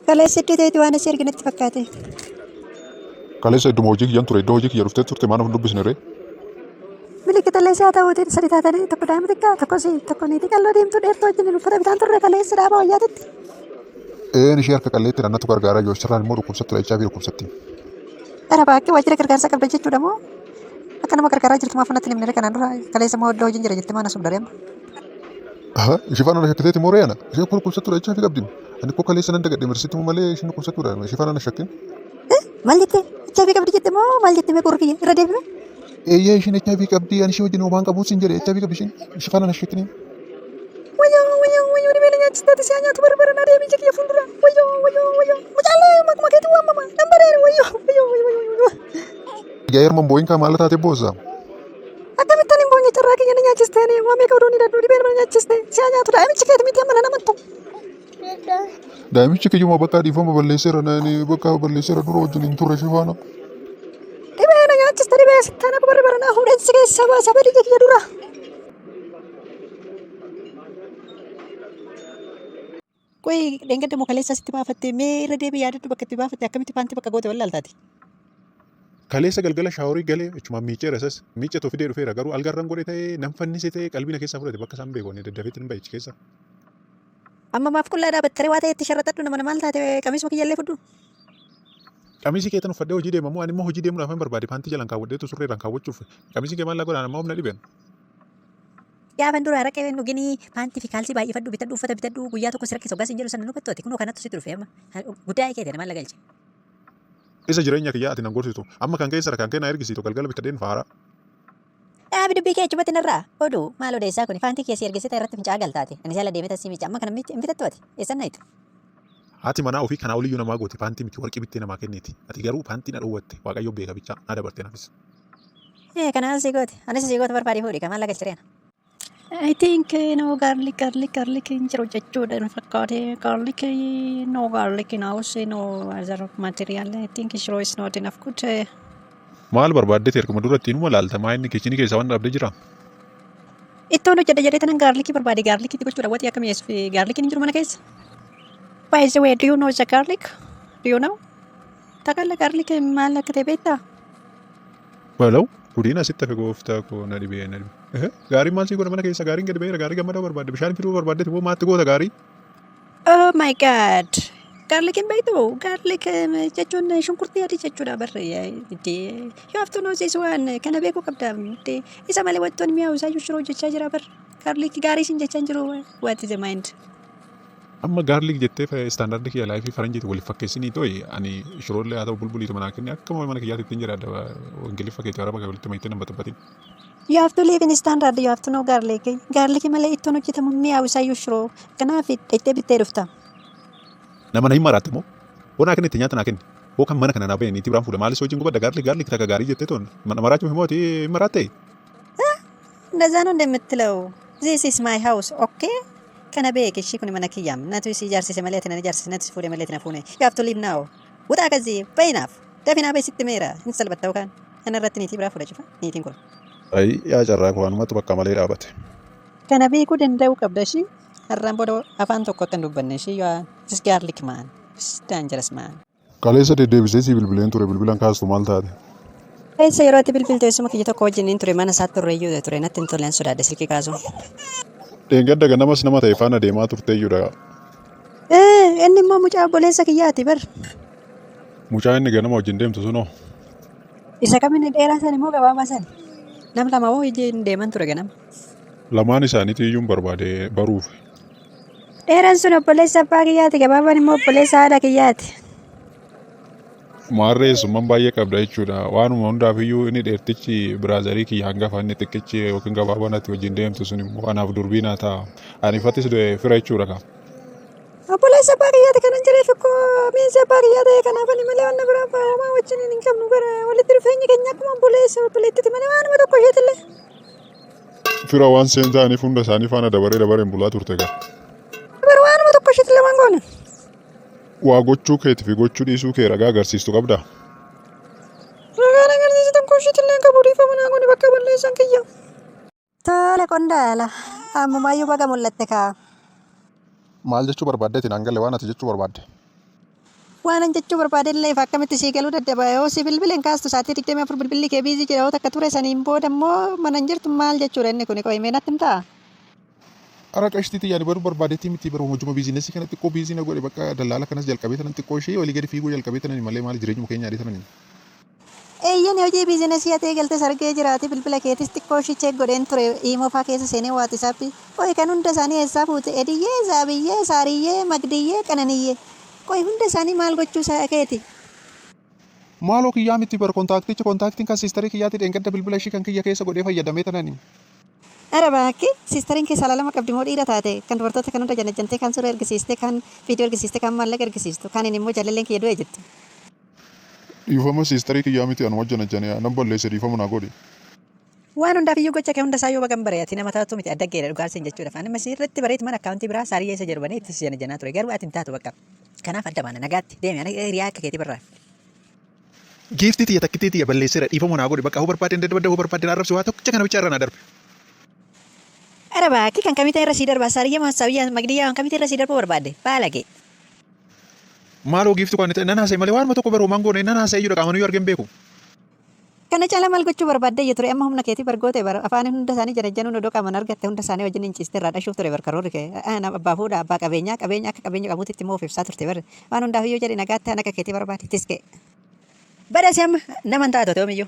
Kaleessa iddoo ta'etti waan asii arginatti fakkaate. Kaleessa idduma hojii kiyyan ture, iddoo hojii kiyya dhuftee turte, maanaaf hin dubbisne ree? Milikkita leessaa ta'uutiin sadi taatanii, tokko daa'ima xiqqaa, tokko si, tokko niitii qalloo diimtuu dheertuu wajjin uffata bitaan turre kaleessa dhaaba wayyaatitti. Een, ishee harka qalleetti nannatu gargaaraa jiru, sirraan immoo dhukkubsattudha, HIV dhukkubsatti. Dhara baakii waajjira gargaarsaa qabda jechuudha moo? Akka nama gargaaraa jirtu maaf natti himne kanaan dura? Kaleessa immoo iddoo hojiin jira jettee maana sun daree amma. Ishee faana na shakkiteeti moo re'ana? Isheen kun dhukkubsattuudha, HIV qabdi. Ani koo kaleessa nan dagadhe mirsitti malee isheen dhukkubsattuudha. Ishee faana na shakkin. Maal jettee? HIV qabdi jette moo maal jette? Mee qorri kiyya irra deebime? Eeyyee, isheen HIV qabdi. Ani ishee wajjin homaan qabuun siin jedhe, HIV qabdi isheen. Ishee faana na shakkini. Wayyoo, wayyoo, wayyoo, dhibee na nyaachistaati si haa nyaatu, bara bara na deemi ija kiyya fuuldura. Wayyoo, wayyoo, wayyoo, mucaallee maquma keetiin waamama nan bareera. Wayyoo, wayyoo, wayyoo, wayyoo. Yaa Herman, boo'in kaa, maal taate boossa? Akkamittan hin boonye? Carraa kiyya na nyaachistee waa meeqa odoon hidhadhu dhibee na nyaachiste si haa nyaatu. Daa'imichi keeti miti amma nan amantu. Daa'imichi kiyyuma, bakka dhiifama, balleesseera, nani bakka balleesseera, dura wajjin hin turre ishee faana. Dhibee na nyaachiste, dhibee sittaana bara bara naa fuudheen si keessaa baasa, badi ija kiyya dura. Qoy, dheengadda moo kaleessa sitti baafatte? Mee irra deebii yaadadhu, bakka itti baafatte, akkamitti paantii bakka goote wallaaltaati. Kaleessa galgala shaaworii galee achumaan miiceera, isas miicatoo fidee dhufeera, garuu algarran godhe ta'ee nan fannise ta'ee qalbii na keessaa fudhate, bakka isaan beeku ani daddafeetti nan ba'ichi keessa. Amma maaf qullaa dhaabattare? Waa ta'e itti sharraxadhu, nama maal taate? Qamisuma kiyyallee fudhu. Qamisii keetan uffadhee hojii deemamu, ani immoo hojii deemuudhaaf hin barbaade, paantii jalaan kaawwadheetu surreerraan kaawwachuuf qamisii kee maal godhaan amma humna dhibeen. Gaafan dura araqee hin dhuginii paantii fi kaalsii baay'ifadhu, bitadhu, uffata bitadhu, guyyaa tokko si rakkisa hoggaa siin jedhu sana nu battooti, kunoo kanattu sitti dhufe amma guddaa keete nama lagalche. Isa jireenya kiyyaa ati nan gorsitu, amma kan keessa kan kee na ergisiitu, galgala bitadheen faara. Dhaabi dubbii kee achumatti narraa. Oduu maal odeessaa kuni? Paantii kee si ergisite irratti fincaa'aa galtaate. Ani jala deemee tasii miica, amma kana hin bitattu, ati eessan na hitu. Haati manaa ofii kanaa oliyyuu namaa gooti, paantii miti warqii bittee namaa kenniti. Ati garuu paantii na dhoowwatte, Waaqayyo beeka bichaa naa dabarte nafis. Ee, kanaan si goote, anis si goote, barbaadii fuudhi kan maal lagalchireen. I think no garlic, garlic, garlic hin jiru jechuudha na fakkaate. Garlic, no garlic in house, no other material. I think shiro is not enough good. Maal barbaaddeeti? Erguma duratti inuma laalta, maa inni kitchen keessaa waan dhabdee jira. Ittoon hojjedha jedhee tanan garlicii barbaade, garlicii itti gochuudha, waxii akka mi'eessuuf garliciin hin jiru mana keessa. By the way, do you know the garlic? Do you know? Takalla garlic maal akka ta'e beektaa? Balaw gudiin asitti hafe, gooftaa koo, na dhibee, na dhibee. Gaariin maal sii godha mana keessa? Gaariin gadi ba'eera, gaarii gammadaa barbaadde, bishaan fiduu barbaaddeeti moo maatti goota gaarii? Oh my God! Garlic hin beektu? Garlic jechuun shunkurtii adii jechuudha barre. You have to know this one. Kana beekuu qabda. Isa malee wantoonni mi'aawu isaayyuu shiroo hojjechaa jira bar. Garlic gaarii sin jechaa hin jiru. What is the mind? Amma garlic jettee standardii kiyya lifeii faranjiiti waliif fakkeessinii tooyi, ani shiroollee haa ta'u bulbuliitu manaa kenne, akkuma mana kiyyaatti ittiin jiraadha, Ingiliffa keetii araba kee walitti mayitee nan baxabbatin. You have to live in standard. You have to know garlic. Garlic malee ittoon hojjetamu mi'aawu isaayyuu shiroo. Kanaaf dhaqxee bittee dhufta. Nama na hin maraatte moo? Hoo naa kenne, itti nyaata naa kenne. Hoo kan mana kana naa bahe niitii biraan fuudha, maalis hojiin gubadha, garlic, garlic takka gaarii jettee toon mana maraachuuf immoo ati hin maraatte? እንደዛ ነው እንደምትለው? This is my house, okay? Kana beeki, ishii kun mana kiyyaam. Natu si ijaarsise malee ati na ijaarsise, natu si fuudhe malee ati na fuune. You have to leave now. ውጣ ከዚህ በይናፍ ደፊና በይ sitti meera hin salphatta yookaan kana irratti niitii biraa fuudha cufa niitiin kun. Ayi yaa carraa koo, anumatu bakka malee dhaabate. Kana beekuu danda'uu qabda ishii. Har'aan booda afaan tokko akka hin dubbanne ishii. You are this garlic man. This dangerous man. Kaleessa deddeebisee si bilbileen ture, bilbilan kaastu, maal taate? Eessa? Yeroo ati bilbilte eessuma kiyya tokko wajjin hin ture, mana isaatti turre iyyuu ture, natti hin tolle, an sodaadhe silkii kaasuun. Dheengadda ganamas nama ta'e faana deemaa turte iyyuudha. Ee, inni immoo mucaa obboleessa kiyyaati bar. Mucaa inni ganama wajjin deemtu sunoo? Isa kaminni, dheeraa san immoo gabaabaa san? Nam lama hoo wajjin deeman ture ganama. Lamaan isaaniitu iyyuu hin barbaade baruuf. Dheeraan sun obboleessa abbaa kiyyaati, gabaabaan immoo obboleessa haadha kiyyaati. Maarree eessummaan baay'ee qabda jechuudha. Waanuma hundaaf iyyuu inni dheertichi brotherii kiyya hangafa, inni xiqqichi yookiin gabaabaan ati wajjin deemtu sun immoo anaaf durbii naa ta'a. Ani fattis fira jechuudha kaa. Obboleessa abbaa kiyyaati kanan jedheef ikkoo miinsi abbaa kiyyaa ta'e kanaaf, ani malee waan biraa homaa wajjin hin qabnu, bara walitti dhufeenyi keenya akkuma obboleessa obboleettiti malee waanuma tokko isheetillee. Fira waan seen ta'aniif hunda isaanii faana dabaree dabareen bulaa turte gaa. Bara waanuma tokko isheetillee waan goone. Waa gochuu keetii fi gochuu dhiisuu kee ragaa agarsiistu qabdaa? Ragaan agarsiisu tokko isheetillee hin qabu, dhiifama naa godhi, bakka balleessan kiyya. Tole qondaala, ammumaayyuu baga mul'atte kaa. Maal jechuu barbaaddeeti? Naan galle waan ati jechuu barbaadde. Waanan jechuu barbaade illee akkamitti sii galuu dadhaba? Yoo si bilbileen kaastu, sa'aatii 24 bilbilli kee busy jira. Yoo takka ture saniin booda immoo mana hin jirtu. Maal jechuudha inni kuni? Qo'imee natti himtaa? Ara qashtii xiyyaani baruu barbaadetti miti, baruu hojuma business kana xiqqoo busy na godhe. Bakka dallaala kanas jalqabee tanan xiqqoo ishee walii gadi fiiguu jalqabee tanan malee maal, jireenyuma keenya adii tanan. Eeyyan, hojii business ati eegaltes argee jiraati. Bilbila keetis xiqqoo ishii check godheen ture, imo faa keessa seenee WhatsApp. Qo'i, kan hunda isaanii eessaa fuute? Ediyyee, Zaabiyyee, Saariyyee, Magdiyyee, Qananiyyee. Qo'i, hunda isaanii maal gochuu keeti? Maaloo, kiyyaa miti bar contactichi, contactiin kan sister kiyyaatti dheengadda bilbila ishii kan kiyya keessa godhee fayyadamee tanani. Ara baakki, sisteriin kee saala lama qabdi moo dhiira taate? Kan dubartoota kan hunda janajjantee, kan suura ergisiistee, kan viidiyoo ergisiistee, kan maallaqa ergisiistu, kan inni immoo jaalalleen kiyya du'e jettu. Dhiifama, sister kiyyaa miti, anuma janajjanee nan balleesse, dhiifama naa godhi. Waan hundaaf iyyuu gocha kee hunda isaa yoo bagan bare, ati nama taatu miti, adda geedha dhugaa siin jechuudha. Ani amma sirriitti bareetu mana account biraa Saariyyee isa jedhu banee itti si janajjanaa ture, garuu ati hin taatu bakka. Kanaaf adda baana, nagaatti deemi, ani hiriyaa akka keetii barraa. Giiftii tiyya, takkittii tiyya, balleesseera, dhiifama naa godhi. Bakka hoo barbaadeen dadhabadda, hoo barbaadeen arrabsi, waa tokkicha kana bicha irra naa darbe. Ara baakki, kan kamita irra sii darba? Saariyyee, Maassaawiyyaa, Magdiyyaa, kan kamita irra sii darbuu barbaadde? Baalage. Maaloo giiftu kan nan haasa'e malee waanuma tokko baruu maan goone, nan haasa'e iyyuu qaamaan iyyuu argeen beeku. Kana caalaa maal gochuu barbaadde iyya ture? Amma humna keetii bargoote bara afaan hunda isaanii janajjanuun odoo qaamaan argatte hunda isaanii wajjin hin ciiste irraa dhashuuf ture bar karoorri kee. Abbaa fuudha, abbaa qabeenyaa, qabeenya akka qabeenya qabuutitti immoo of ibsaa turte bar. Waan hundaaf iyyuu jedhi nagaatti, an akka keetii barbaade tiskee. Badasi, amma nama hin taatu yoomiyyuu.